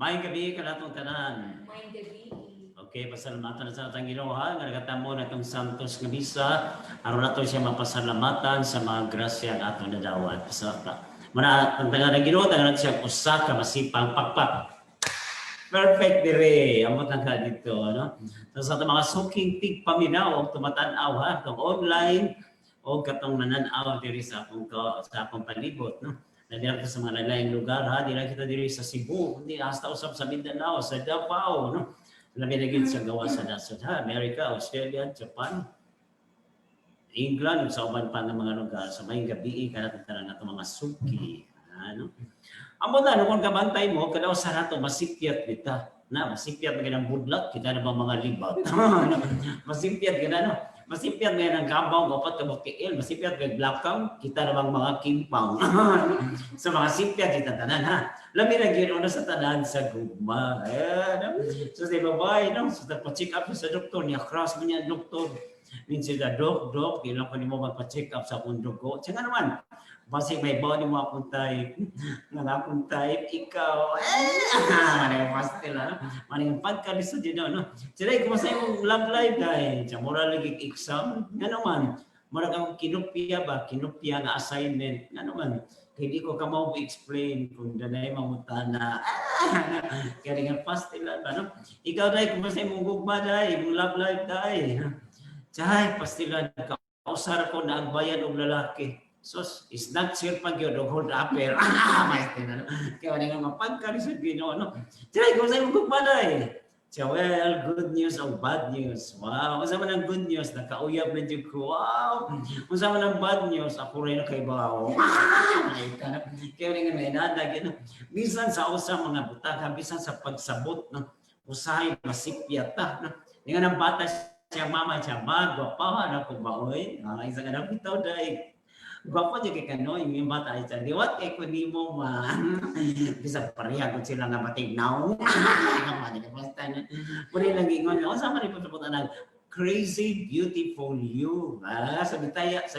Maayong gabii kanatong tanan. Maayong gabii. Okay, pasalamatan na sa atong Ginoo ha, nga nagatamo na itong Santos nga misa, aron nato siya mapasalamatan sa mga grasya nga atong nadawat. Pasalamat. Muna, ang taga ng Ginoo, taga nato siya usa ka masipang pakpak. Perfect dire. Amot lang ka dito, ano? So, sa atong mga suking tigpaminaw og tumatan-aw ha, itong online o katong nanan-aw diri sa akong palibot, no? Nandito kita sa mga laing lugar ha, di lang kita diri sa Cebu, hindi hasta usab sa Mindanao, sa Davao, no? Labi na gyud sa gawa sa nasod ha, America, Australia, Japan, England, sa uban pa nga mga lugar. Sa maayong gabii kanatong tanan ato mga suki. Ano? Amo na, no, kung kabantay mo, kadaw sa nato, masipyat kita. Na, masipyat na ang budlat, kita na ba mga libat? Masipyat ka na, no? Masipyat na ang kabaw, upat ka tiil, masipyat kay blakaw, kita na bang mga kimpaw? Sa mga sipyat kita tanan, ha? Labi na gyud una sa tanan sa gugma. Eh, no? So, sa babae, no? So, pa-check up sa doktor, niya cross mo niya doktor. Minsan sila, "Dok, dok, kailan ko nimo magpa-check up sa akong dugo?" Siya nga naman, basig may bawa nimo akong type. Nga akong type, ikaw. Eh, manay pastil, ano? Manay pagkalisod yun, no? Sila, kumusta yung love life dahil? Siya, mura lagi exam. Nga naman, mura kang kinupya ba? Kinupya nga assignment. Nga naman, kay di ko ka mo explain kung danay mangutana. Ah, kaya nga pastil, ano? Ikaw dahil, kumusta imong gugma dahil? Imong love life dahil? Chay, pastilan ka. Usar ko na agbayan og lalaki. Sos, snatcher pa gyud og hold upper. Ah, may tinan. Kaya wala nga mapagkalisod Ginoo, no? Chay, kumusta imong gugma dahil? Siya, well, good news o bad news? Wow, unsa man ang good news? Nakauyab na jud ko. Wow. Unsa man ang bad news? Ako rin nakaibaw. Ah, kaya nga may nada gyud. Bisan sa usa mga butang, bisan sa pagsabot, no? Usahay masipyat ta, no? Nga ng bata siya mama siya, "Ma, gwapa na ko ba oy?" Ah, isa ka na bitaw dai. Gwapa jud kay kanoy yung bata ay siya. "Liwat kay ko nimo, ma." Bisag pareha gud sila nga matignaw. Basta na. Puri lang ingon, unsa man ipasabot ang crazy beautiful you? Ah, sa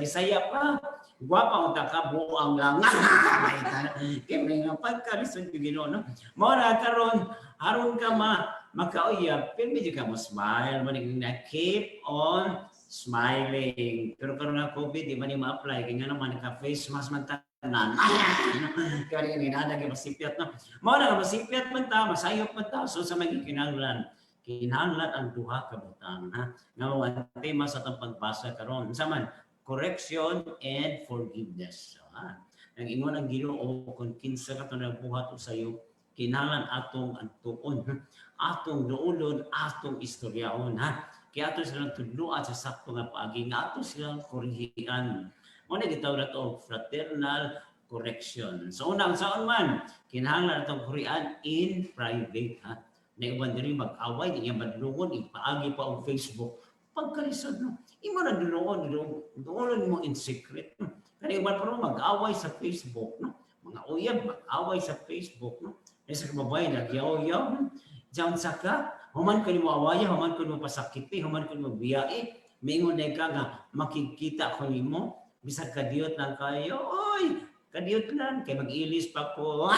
Bisaya pa. Gwapa unta ka, buang lang. Kay may nga pagkalisod yung Ginoo, no? Mao na karon aron ka ma makauyab, pero medyo ka mo smile, man na keep on smiling. Pero karon nga COVID, di man ni ma-apply kay nga naman naka face mask man tanan. Kaya rin nga gyud masipyat, no. Mao na nga masipyat man ta, masayop man ta, so sa mga kinahanglan kinahanglan ang duha ka butang ha. Nga mao ang tema sa atong pagbasa karon. Unsa man? Correction and forgiveness. So, ha. Ang ingon ang Ginoo, kung kinsa ka to nagbuhat og sayo, kinahanglan atong antuon, atong duulon, atong istoryaon ha. Kaya ato silang tudluan sa sakto nga paagi nga ato silang kurihian. Mao na gitawag nato og fraternal correction. So unang saon man, kinahanglan atong kurian in private ha. Na uban diri mag-away, di niya madlungon, ipaagi pa og Facebook. Pagkalisod, no. Imo na dulungon, dulungon mo in secret, no. Kani uban pa mag-away sa Facebook, no. Mga uyab mag-away sa Facebook, no. Sa kababae nagyaw-yaw, no? Diyan sa ka, human ko nimo awaya, human ko nimo pasakiti, human ko nimo biyai, mingon na ka nga makikita ko nimo, bisag kadiyot lang kayo, oy, kadiyot lang, kay mag-ilis pa ko.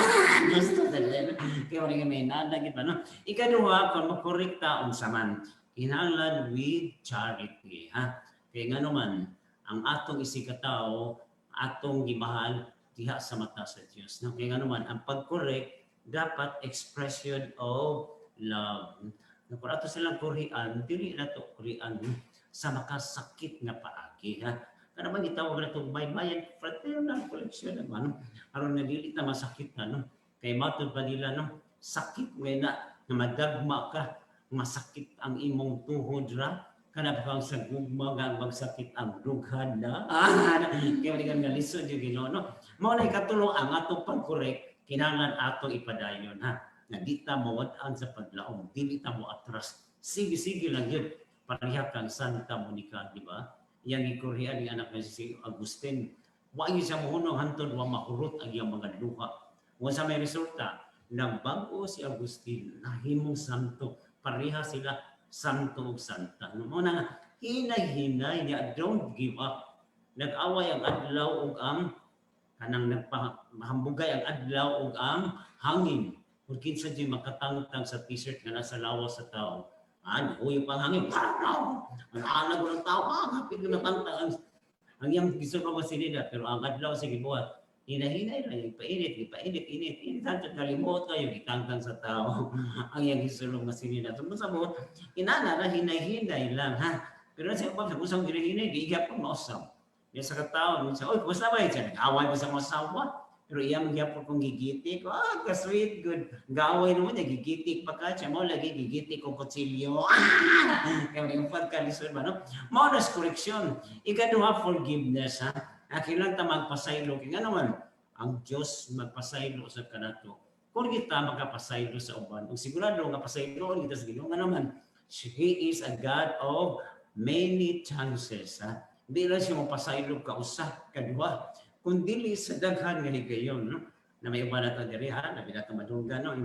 Gusto talaga. Kaya wala nga may nanagit pa, no? Ikaduha, kung makorekta, unsa man, kinahanglan with charity, ha? Kaya nga naman, ang atong isigkatao, atong gimahal diha sa mata sa Dios. No? Kaya nga naman, ang pag-correct, dapat expression of love. Na kung ato silang kurian, dili na to kurian sa makasakit nga paagi. Ha? Kana bang gitawag na itong baybayan fraternal correction naman, no? Aron nga dili ta masakit na, no? Kay matud pa nila, no? Sakit nga na nga madagma ka, masakit ang imong tuhod ra kana pa kang sa gugma nga magsakit ang dughan na. Ah, kaya wala nga lisod yung Ginoo, no? Mao na ikatulo, ang atong pag-correct kinahanglan atong ipadayon ha, nga di ta mawad-an sa paglaom, dili ta mo atras, sige sige lang yun. Pareha kang Santa Monica, di ba? Iyang gikurhian ni anak na si Agustin, wa gyud siya mohunong hantod wa mahurot ang iyang mga luha. Wa sa may resulta, nagbago si Agustin, nahimong santo. Pareha sila santo ug santa, no? Mao na nga hinay-hinay niya, don't give up. Nag-away ang adlaw ug ang kanang nagpahambugay ang adlaw ug ang hangin. Kung kinsa di makatangtang sa T-shirt nga nasa lawas sa tao, ah, yung panghangin, ang anag ng tao, ah, hapit na natangtang ang iyang gisulong nga sinila, pero ang adlaw sa gibuhat, hinahinay lang, ipainit, ipainit, init, init, hangtod kalimot kayo, gitangtang sa tao, ang iyang gisulong nga sinila. So, sa inana na hinay-hinay lang, ha? Pero sa ubang sa kusang ginahinay, di gyapon mausap. Yan sa katao, minsan, "Oy, kumusta ba?" Siya, nag-away ba sa mga asawa? Pero iya magyapon kong gigitik, ah, ka-sweet, good. Gaway naman niya, gigitik pa ka. Siya mo lagi, gigitik kong kutsilyo. Ah! Kaya yung pagkalisod ba, no? Mao na sa koreksyon. Ikaduha, forgiveness, ha? Ah, kailangan ta magpasaylo. Kaya nga naman, ang Diyos magpasaylo sa kanato. Kung kita makapasaylo sa uban, ug sigurado nga pasayloon kita sa Ginoo, nga naman, He is a God of many chances. Ha? Di lang siya mapasaylo ka usa, kaduha, kundi sa daghan nga higayon, no? Na may uban nato diri ha, labi nato madunggan, no?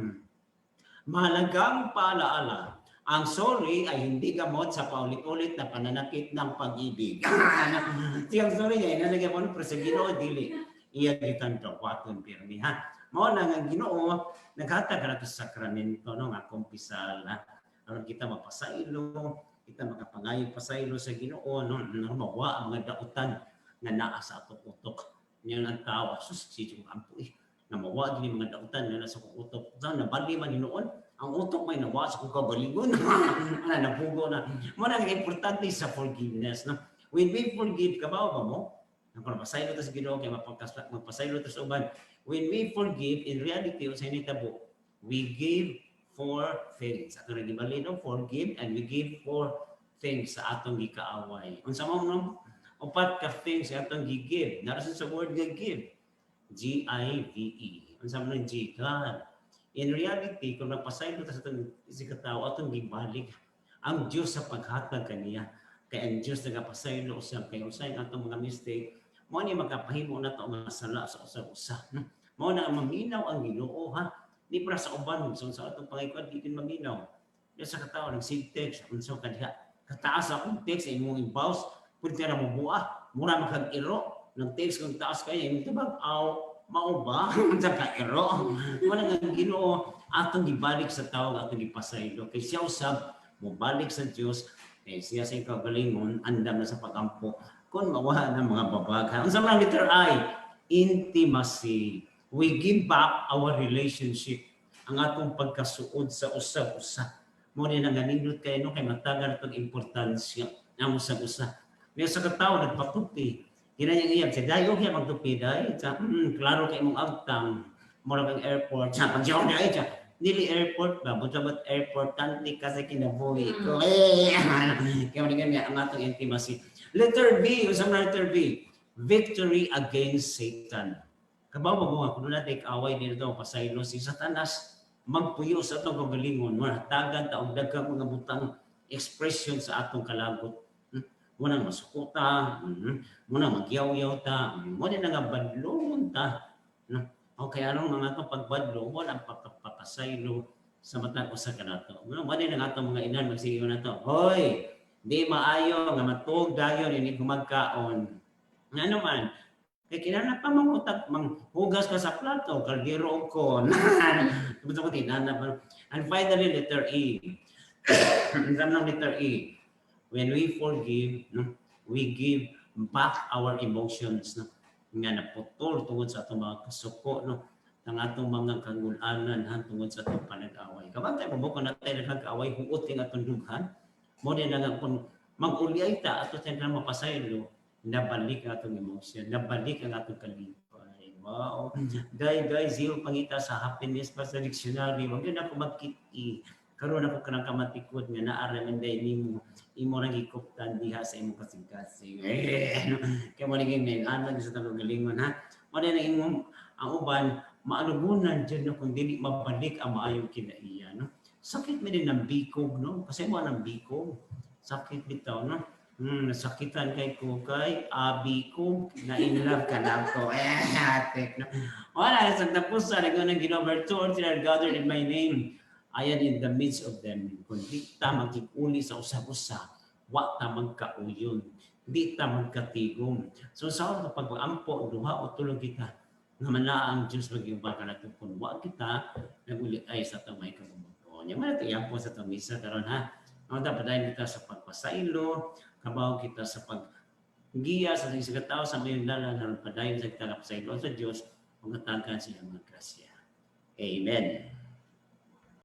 Mahalagang paalaala, ang sorry ay hindi gamot sa paulit-ulit na pananakit ng pag-ibig. Siyang sorry niya, inalagay mo, pero sa Ginoo dili. Iya gitan dawaton pirmi ha. Mao na nga Ginoo naghatag nato sa sakramento, no, nga kumpisal ha. Aron kita mapasaylo, kita makapangayo pasaylo sa Ginoo, no, no mawa ang mga dautan nga naa sa atong utok. Niya ang tao, sus si ampo eh. Na mawa gini mga dautan nga nasa akong utok. Sa nabali man hinuon, ang utok may nawa sa akong kaugalingon. Ana napugo na. Mo na ang importante sa forgiveness, no. When we forgive, kabaw ba mo? Ang kung mapasaylo ta sa Ginoo kay magpasaylo ta sa uban. When we forgive, in reality, unsay nitabo? We give four things. Ato na gibali, no? Forgive and we give four things sa atong gikaaway. Unsa man no? Upat ka things sa atong gi-give. Nara sa word nga give. Give. Unsa man ang G? God. In reality, kung nagpasaylo ta sa atong si katao, atong gibalik ang Diyos sa paghatag kaniya. Kay ang Diyos nagapasaylo usab kay usay ang atong mga mistake, mao ni magkapahimo na to nga sala sa usag-usa. No? Mao na ang maminaw ang Ginoo ha. Di para sa uban so sa atong pangikuan di kin maminaw. Di sa katao nag text unsa ka diha. Kataas akong text imong i-bounce, pwede ka na mobuah, mura makag-iro nag text kung taas kay imong tubag aw mao ba unsa ka iro. Mao na nga ang Ginoo atong gibalik sa tao nga atong gipasaylo kay siya usab mobalik sa Dios kay siya sa kaugalingon andam na sa pagampo kung mawa ng mga babag. Unsa man ang letter I? Intimacy. We give back our relationship. Ang atong pagkasuod sa usag-usa. Mo ni nga nindot kay no kay matagal itong importansya ang usag-usa. May sa katao nagpatupi. Kinanyang iyab siya, "Day, okay magtupi day." Sa, klaro kay imong agtang. Mura kang airport. Sa pagsiyaw day siya. Dili airport ba? Buta airport tanti kasi kinabuhi ko. Eh, kaya mo nga ang atong intimacy. Letter B, unsa man letter B? Victory against Satan. Kabaw mo nga kung natin kaaway dito pasaylo si Satanas magpuyo sa atong kaugalingon, mahatagan ta og daghang mga butang expression sa atong kalagot. Muna masuko ta, muna magyaw-yaw ta, muna na nga badlongon ta. No? Okay, anong mga atong pagbadlong, wala ang pagpapasaylo sa matag usa kanato. Muna wala na nga atong mga inan magsige nato. "Hoy, di maayo nga matug dayon ini gumagkaon." Ngano man, kay kinahanglan pa mangutag manghugas ka sa plato, kaldero ko. Tubod ko tinana pa. And finally, letter E. Ang ng letter E. When we forgive, no, we give back our emotions, no, nga naputol tungod sa atong mga kasuko, no, ang atong mga kangulanan han tungod sa atong panag-away. Kabantay mo kung natay nagkaaway huot kay atong dughan, mo din na nga kung mag-uliay ta ato sa mapasaylo, nabalik ang atong emotion, nabalik ang atong kalipay. Wow. Day, day, zero pangita sa happiness pa sa dictionary. Wag yun ako magkiti. Karon ako kanang kamatikod nga naara man day nimo imo rang gikuptan diha sa imong kasing-kasing. Eh, ano? Kaya mo naging may anag sa atong galingon ha. Mo na imong ang uban maalugunan dyan, no, kung dili mabalik ang maayong kinaiya, no. Sakit man din ng bikog, no, kasi mo ng bikog. Sakit bitaw, no. Nasakitan kay ko kay abi ko na in love ka na ko. Eh, atik, no. Wala, sa tapusan, nag ng Ginoo, "Where two or three are gathered in my name, I am in the midst of them." Kung di ta magkikuli sa usag-usa, wa ta magkauyon. Di ta magkatigom. So sa pag-ampo, duha o tulong kita. Nga man ang Diyos mag-iuban kanato kung wa kita naguli ay sa atong may kabubut-on. Yan man ito po sa atong misa karon, ha. Ang dapat dahil kita sa pagpasaylo, kabaw kita sa paggiya sa isang tao sa mayong dalan aron padayon sa kita kapasaylo sa Diyos ug hatagan siya mga grasya. Amen.